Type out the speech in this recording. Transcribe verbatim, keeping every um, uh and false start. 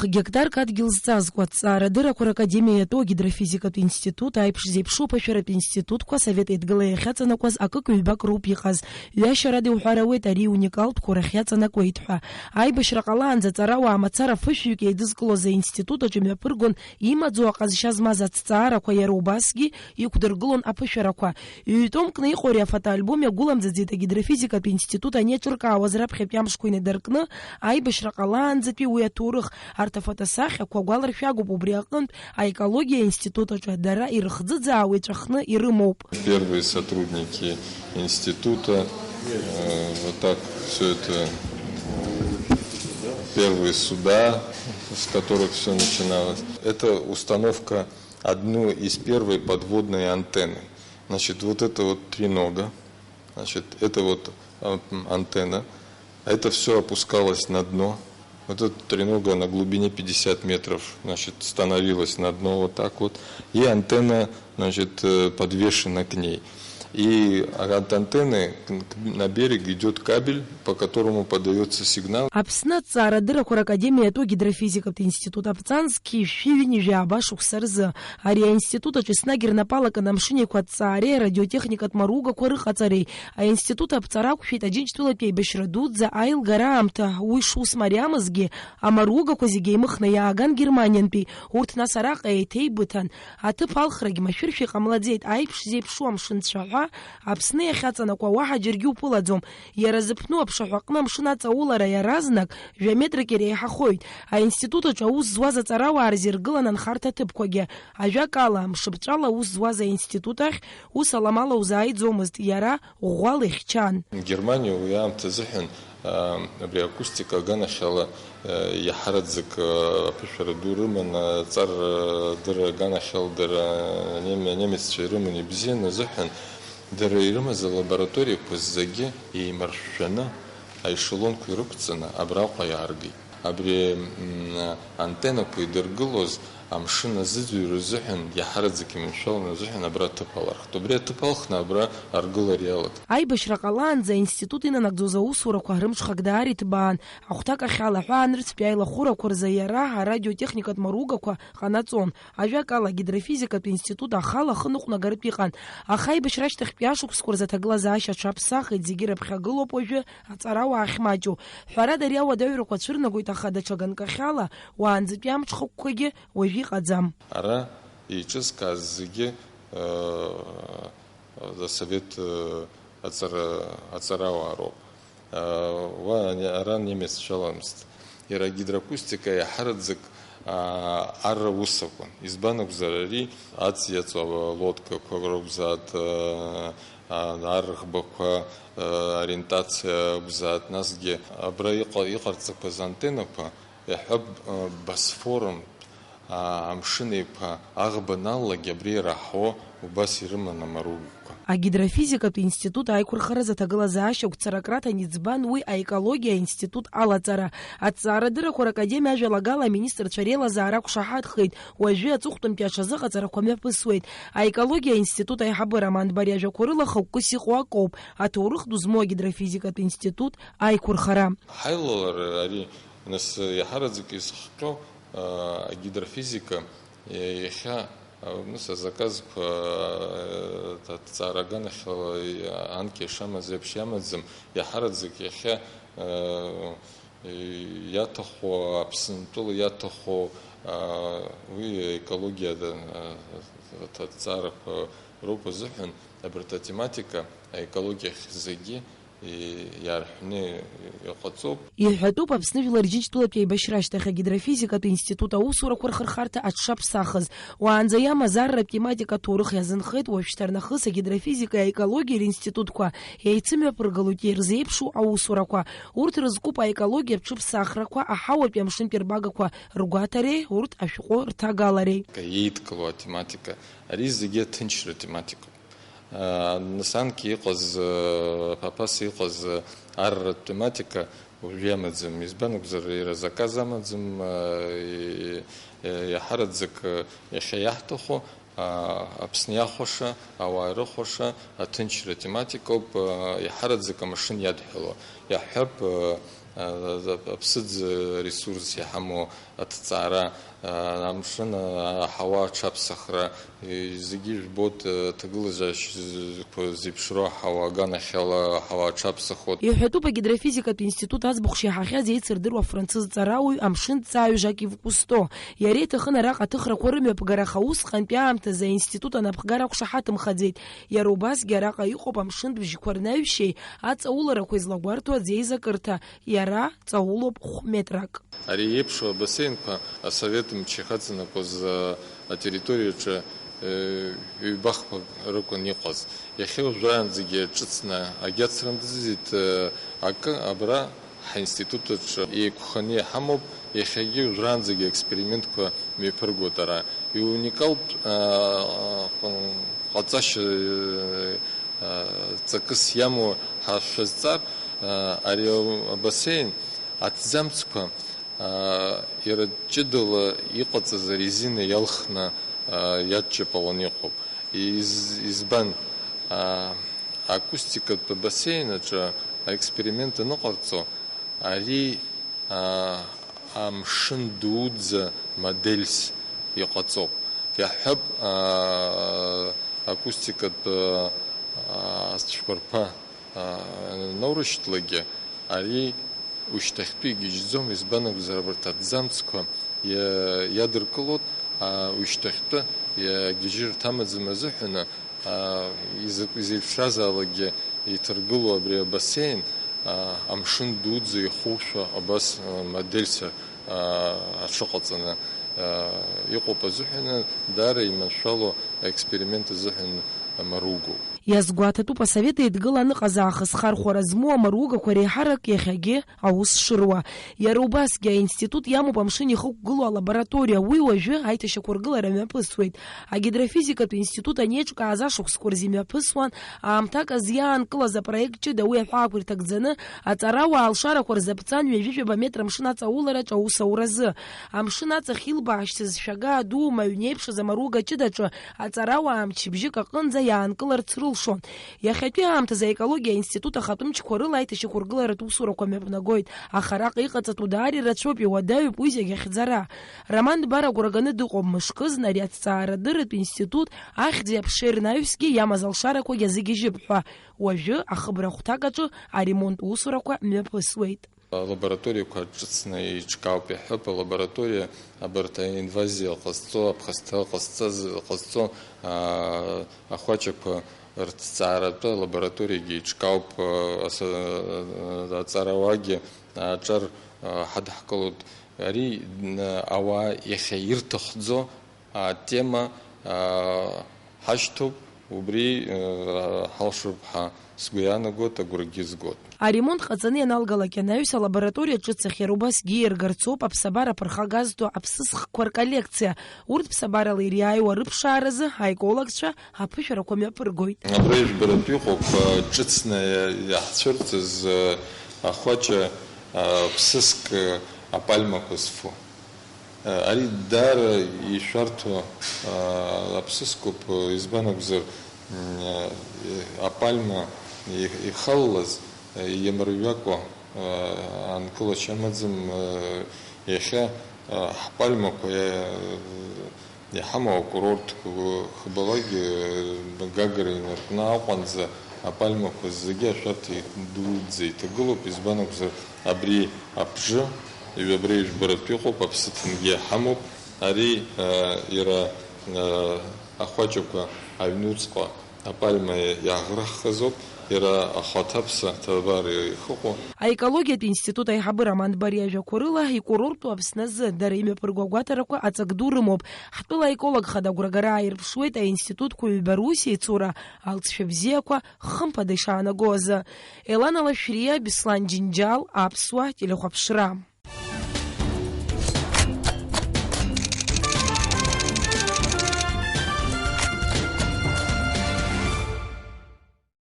Гектарк адгьыл зҵазкуа, аҭҵаарадырақәа ракадемиа иатәу агидрофизикатә институт, аиԥш зеиԥшу аԥышәаратә институтқәа, Асовет Еидгыла иахьаҵанакуаз акык-ҩбак роуп иҟаз. Ҩашьарада иуҳәар ауеит, ари иуникалтә қәарахь иаҵанакуеит ҳәа. Аибашьра ҟалаанӡа аҵарауаа мацара ԥышәҩык еидызкылоз аинститут аҿы имҩаԥыргон, имаӡоу аҟазшьа змаз аҭҵаарақәа иара убасгьы иқәдыргылон аԥышәарақәа. Ҩ-томкны иҟоу ари афотоальбом иагәыламӡаӡеит агидрофизикатә институт ани аҿыркаауаз раԥхьатәи амшқәа инадыркны, аибашьра ҟалаанӡатәи уи аҭоурых, арҭ афотосахьақәа гәаларшәагоуп, убри аҟынтә аекологиа институт аҿы дара ирыхӡыӡаауа иҵәахны ирымоуп. Первые сотрудники института, э, вот так всё это, первые суда, с которых всё начиналось. Это установка одной из первой подводной антенны. Значит, вот это вот тренога, значит, это вот, а, м, антенна. Это всё опускалось на дно. Вот эта тренога на глубине пятьдесят метров, значит, становилась на дно вот так вот. И антенна, значит, э, подвешена к ней. И от антенны к, к, на берег идёт кабель, по которому подаётся сигнал. Аԥсны аҭҵаарадырақәа ракадемиа иатәу агидрофизикатә институт аԥҵан зқьи жәшәи ҩынҩажәи ааба шықәса рзы. Ари аинститут аҿы еснагь рнапы алакын амшын еиқәа аҭҵаареи арадиотехникатә маругақәа рыҟаҵареи. Аинститут аԥҵара ақәшәеит Аџьынџьтәылатәи аибашьра дуӡӡа аилгара аамҭа, уи шус мариамызгьы, амаругақәа зегьы еимыхны иааган Германиантәи, урҭ нас араҟа еиҭеибыҭан. Аҭыԥ алхрагь машәыршәа иҟамлаӡеит, аиԥш зеиԥшу амшын цәаҳәа Аԥсны иахьаҵанакуа уаҳа џьаргьы уԥылаӡом. Иара зыԥну аԥшаҳәаҟны амшын аҵаулара иаразнак жәа метрак иреиҳахоит. Аинститут аҿы аус зуаз аҵарауаа рзы иргылан анхарҭа ҭыԥқәагьы. Ажәакала, мшыбҵәала аус зуаз аинститут ахь ус аламала узааиӡомызт, иара ӷәӷәала ихьчан. Германиа уи аамҭа азыҳәан, аа, абри акустика аганахьала, аа, иаҳараӡак, аа, аԥышәара ду рыман, аҵар, аа, дырра аганахьала дара, аа, нем-, анемеццәа ирыман ибзиан азыҳәан, дара ирымаз алабораториақәа зегьы еимаршәшәаны, аешелонқәа ирықәҵаны абраҟа иааргеит. Абри, м, антеннақәа идыргылоз амшын азыӡырҩра азыҳәан, иаҳараӡак иманшәаланы азыҳәан абра аҭыԥ алархт. Убри аҭыԥ алхны абра аргылара иалагт. Аибашьра ҟалаанӡа аинститут инанагӡоз аусурақәа рымҽхак даара иҭбаан. Ахәҭакахьала аҳәаанырцәтәи аилахәырақәа рзы иара арадиотехникатә маругақәа ҟанаҵон. Ажәакала, агидрофизикатә институт ахала ахы ныҟәнагаратә иҟан. Аха аибашьра ашьҭахьтәи ашықәсқәа рзы аҭагылазаашьа аҽаԥсахит, зегьы раԥхьагылоуп уажәы аҵарауаа ахьмаҷу. Ҳәарада, ари ауадаҩрақәа цәырнагоит, аха даҽа ганкахьала уаанӡатәи амҽхакқәагьы уажәы иҟаӡам. Ара еиҿызкааз зегьы, э, асовет, э, аҵара, аҵарауаа роуп. Уа ара немеццәаламызт. Иара агидроакустика иаҳараӡак, аа, арра ус акәын. Избан акәзар, ари аҵиаҵо алодкақәа ракәзаат, аа, аа, арыӷбақәа, аа, ориентациа акәзаат, насгьы абра иҟа-, иҟарҵақәаз антеннақәа, иаҳҳәап, аа, Босфорынтә, аа, амшын еиқәа аӷба аналалак абри ираҳауа убас ирыман амаругақәа. Агидрофизикатә институт аиқәырхаразы аҭагылазаашьа агәцаракра аҭан, иӡбан уи аекологиа аинститут алаҵара. Аҭҵаарадырақәа ракадемиа ажәалагала аминистрцәа реилазаара ақәшаҳаҭхеит, уажәы аҵыхәтәантәи аҽазыҟаҵарақәа мҩаԥысуеит. Аекологиа аинститут аиҳабы Роман Бариа ажәақәа рыла хықәкыс иҟоу акоуп, аҭоурых ду змоу агидрофизикатә институт аиқәырхара. Ҳаилалар ари, нас, иаҳараӡак изхҟьо, а, агидрофизика, иахьа, а, нас, азаказқәа, а, аҭҵаара аганахьала, а, анкьа ишамаз еиԥш иамаӡам, иаҳараӡак иахьа, а, иаҭаху, Аԥсынтәыла иаҭаху, а, уи аекологиа, а, аҭҵаарақәа роуп азыҳәан, абарҭ атематика аекологиахь зегьы и-, иаарҳәны иҟаҵоуп. Иҳәатәуп Аԥсны Жәлар Џьынџьтәылатәи аибашьра ашьҭахь агидрофизикатә институт аусурақәа рхырхарҭа аҽшаԥсахыз. Уаанӡа иамаз арратә тематика аҭоурых иазынхеит, уажәшьҭарнахыс агидрофизикеи аекологиеи ринститутқәа еицымҩаԥыргалоит ирзеиԥшу аусурақәа. Урҭ рызкуп аекологиатә ҽыԥсахрақәа, аҳауатәи амшынтәи рбагақәа ргәаҭареи урҭ ашәҟәы рҭагалареи. Еидкылоу атематика, ари зегьы аҭынчра тематикоуп. Нас анкьа иҟаз, ԥаԥас иҟаз арратә тематика уажәы иамаӡам. Избан акәзар, иара заказ амаӡам, иаҳараӡак иахьа иаҳҭаху, Аԥсны иахәаша, ауаа ирыхәаша аҭынчра тематикоуп, иаҳараӡак амшын иадҳәало. Иаҳҳәап, Аԥсыӡ ресурс иҳамоу аҭҵаара, амшын, аҳауа аҽаԥсахра, зегьы жәбоит, аҭагылазаашьақәа зеиԥшроу аҳауа аганахьала аҳауа аҽаԥсахоит. Иҳәатәуп агидрофизикатә институт аӡбахә шиаҳахьаз еицырдыруа афранцыз ҵарауаҩ, амшынҭҵааҩ Жак-Ив Кусто. Иара иҭахын араҟа аҭыхрақәа рымҩаԥгара, аха усҟантәи аамҭазы аинститут анапхгара ақәшаҳаҭымхаӡеит. Иара убасгьы араҟа иҟоуп амшынтә бжьқәа рнаҩшьеи аҵауларақәа излагәарҭо аӡеизакырҭа, иара ҵаулоуп хә-метрак. Ари еиԥшу абасеинқәа асовет мчы ихаҵанакуаз, а, атерриториаҿы, э, ҩбахԥак ракәын иҟаз. Иахьа уажәраанӡагьы ҿыцны агьацрымҵӡеит, э, акы абра ҳаинститут аҿы еиқәханы иҳамоуп, иахьагьы уажәраанӡагьы аекспериментқәа мҩаԥыргоит ара. Иуникалтә, а, а, ҟ-, ҟаҵашьа, э, а, ҵакыс иамоу ҳашәазҵар, а, ари абасеин аҭӡамцқәа, а, иара ҷыдала иҟаҵаз арезина иалхны, а, иадҷаԥалан иҟоуп. Из-, избан? А, акустикатә абасеин аҿы аексперимент аныҟарҵо, ари, а, амшын дуӡӡа модельс иҟаҵоуп. Иаҳҳәап, а, акустикатә, а, ацәқәырԥа, а, анаурышьҭлакгьы, ари ушьҭахьтәи игьежьӡом, избан акәзар, абарҭ аҭӡамцқәа иа-, иадыркылоит, а, ушьҭахьтәы иагьежьырҭа амаӡам азыҳәаны, а, изакә-, изеиԥшразаалакгьы иҭаргыло абри абасеин, а, амшын дуӡӡа ихушәа абас, а, модельс, а, аҽыҟаҵаны, а, иҟоуп азыҳәаны, даара иманшәало аексперимент азыҳәан амаругоуп. Иазгәаҭатәуп, Асовет Еидгыла аныҟаз аахыс хархәара змоу амаругақәа реиҳарак иахьагьы аус шыруа. Иара убасгьы аинститут иамоуп амшын ихықәгылоу алабораториа, уи уажәы аиҭашьақәыргылара мҩаԥысуеит. Агидрофизикатә институт анеиҿкааз ашықәсқәа рзы имҩаԥысуан, аамҭак азы иаанкылаз апроект ҷыда, уи аҳәаақәа ирҭагӡаны, аҵарауаа алшарақәа рзы аԥҵан ҩажәижәаба метр амшын аҵаулараҿ аус ауразы. Амшын аҵахь илбаашьцыз шәага адума аҩнеиԥшыз амаруга ҷыдаҿы аҵарауаа мчыбжьык аҟынӡа иаанкыларц рылшон. Иахьатәи аамҭазы аекологиа аинститут ахатәы мчқәа рыла аиҭашьақәыргыларатә усурақәа мҩаԥнагоит, аха араҟа иҟаҵатәу даара ирацәоуп, иуадаҩуп уи зегь ахьӡара. Роман Дбар агәра ганы дыҟоуп, мышкызны ари аҭҵаарадырратә институт ахьӡи аԥшеи рнаҩсгьы иамаз алшарақәагьы азыгьежьып ҳәа. Уажәы ахыбра хәҭак аҿы аремонт усурақәа мҩаԥысуеит. Алабораториақәа ҿыцны еиҿкаауп, иаҳҳәап, алабораториа абарҭ аинвазиа ҟазҵо, аԥхасҭа ҟазҵаз, ҟазҵо, аа, ахәаҷақәа рҭҵааратәы алабораториагьы еиҿкаауп, аа, аса-, аҵарауаагьы аҿар, аа, ҳадҳкылоит. Ари, н-, ауаа иахьа ирҭахӡо атема, аа, ҳашьҭоуп, убри, аа, ҳалшоуп ҳәа сгәы иаанагоит, агәрагьы згоит. Аремонт ҟаҵаны ианалгалак анаҩс, алабораториа ҿыц ахь иара убасгьы ииаргарц ауп аԥсабара ԥырхагазтәу аԥсыӡ хкқәа рколлекциа. Урҭ ԥсабарала ириааиуа рыԥшааразы аекологцәа аԥышәарақәа мҩаԥыргоит. Абра ижәбаратәы иҟоуп, ҿыцны иаҳцәырҵыз ахәаҷа ԥсыск апальмақәа зфо. Ари даара ишәарҭоу аԥсыскоуп, избан акәзар, апальма ихаллаз иамырҩакәа анкылашьа амаӡам. Иахьа ҳпальмақәа иҳамоу акурорт Хыбалак, Гагра инаркны Аҟәанӡа апальмақәа зегьы ашәарҭа дуӡӡа иҭагылоуп, избан акәзар, абри абжьы, абри ижәбаратәы иҟоуп, аԥсы ҭынгьы иҳамоуп, ари, а, иара, а, ахәаҷақәа аҩнуҵҟа апальма иаӷраххазоуп, иара ахаҭаԥса ҭабар ихыҟоу. Аекологиатә институт аиҳабы Роман Дбар иажәақәа рыла, икурорттәу Аԥсны азы дара имҩаԥырго агәаҭарақәа аҵак ду рымоуп. Ҳтәыла аеколог хада агәрагара ааирԥшуеит аинститутқәа ҩба рус еицура алҵшәа бзиақәа хымԥада ишаанаго азы. Елана Лашәриа, Беслан Џьынџьал, Аԥсуа телехәаԥшра.